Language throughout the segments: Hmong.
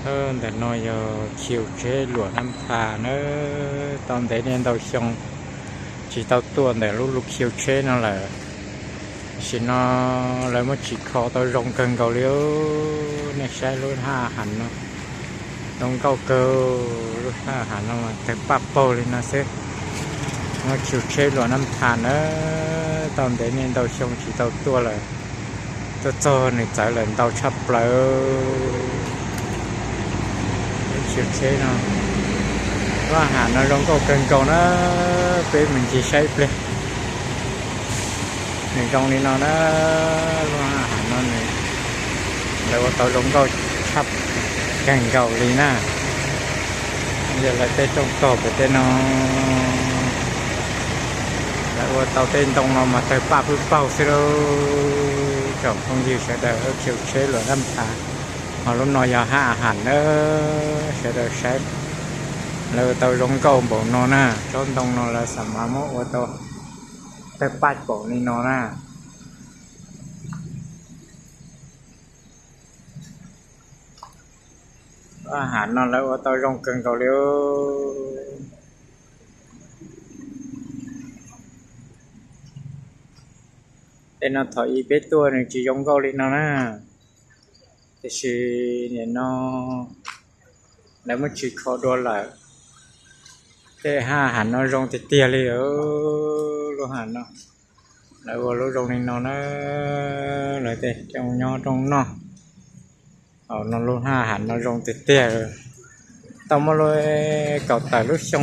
Ntawm no yog khiu tsheb Luam Nab Thas na, tau ntev niaj ntau xyoo tsis tau tuaj ntawm lub lub khiu tsheb no lawm. Tam sim no lawv muab tsim kho tau zoo kawg nkaus li. Nej saib lub haj ham no, zoo nkauj kawg. Lub haj ham no mas tawg paj paug li no xwb. Lub khiu tsheb Luam Nab Thas na, tau ntev niaj ntau xyoo tsis tau tuaj lawm. Tuaj txog nws txawv lawm ntau tshaj plaws. Lub khiu tsheb no, lub haj ham no zoo nkauj kawg nkaus na. Peb mus ncig saib ib pliag. Nws zoo li no na, lub haj ham no nws, lawv ua tau zoo nkauj tshaj kawg nkaus li na. Yog lawv tej rooj tog pem tej no, lawv ua tau tej ntoo no mas tawg paj pwg paug xwb lauj. Tsoom phooj ywg sawv daws, lub khiu tsheb Luam Nab Thas, ho lub no yog haj ham na, sawv daws saib. Lawv ua tau zoo nkauj npaum no na, tsob ntoo no lawv xam mas muab ua tau tawg paj npaum li no na. Lub haj ham no lawv ua tau zoo kawg nkaus li. Tej no thaum ub peb tuaj nws tsis zoo nkauj li no na, tiam sis nim no lawv muab tsim kho dua lawm. Tej haj ham no zoo tiag tiag li. Lub haj ham no lawv ua lub zoo li no na, lawv tej rooj nyob rooj noj. Hauv no lub haj ham no zoo tiag tiag. Tau muaj li kaum tawm lub xyoo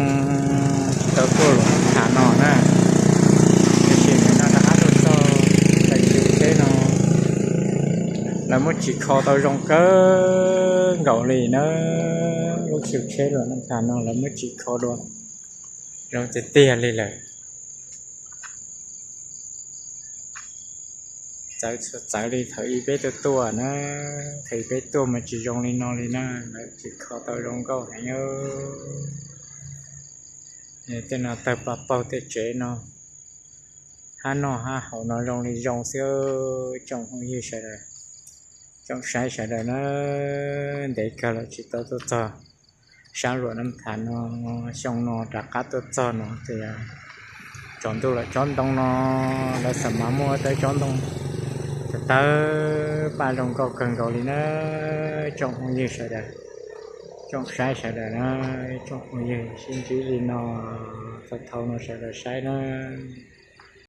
tsis tau tuaj Luam Nab Thas no na, tiam sis nim no rov qab tuaj txog lub khiu tsheb no, lawv muab tsim kho tau zoo kawg nkaus li na. Lub khiu tsheb Luam Nab Thas no lawv muab tsim kho dua zoo tiag tiag li lawm. Txawv, txawv li thaum ub peb tuaj tuaj na, thaum ub peb tuaj mas tsis zoo li no li na, lawv tsim kho tau zoo nkauj heev. Tej no tawg paj paug tej tsev no, hab noj hab haus no zoo li zoo xwb. Tsoom phooj ywg sawv daws, tsoom saib sawv daws na, ntev kawg lawm tsis tau tuaj txog sab Luam Nab Thas no, xyoo no rov qab tuaj txog no ces tsaus ntuj lawm. Tsob ntoo no lawv xam mas muab ua tau tsob ntoo tawg paj zoo nkauj kawg nkaus li na. Tsoom phooj ywg sawv daws, tsoom saib sawv daws na, tsoom phooj ywg sib ntsib li no, txog thaum no sawv daws saib na.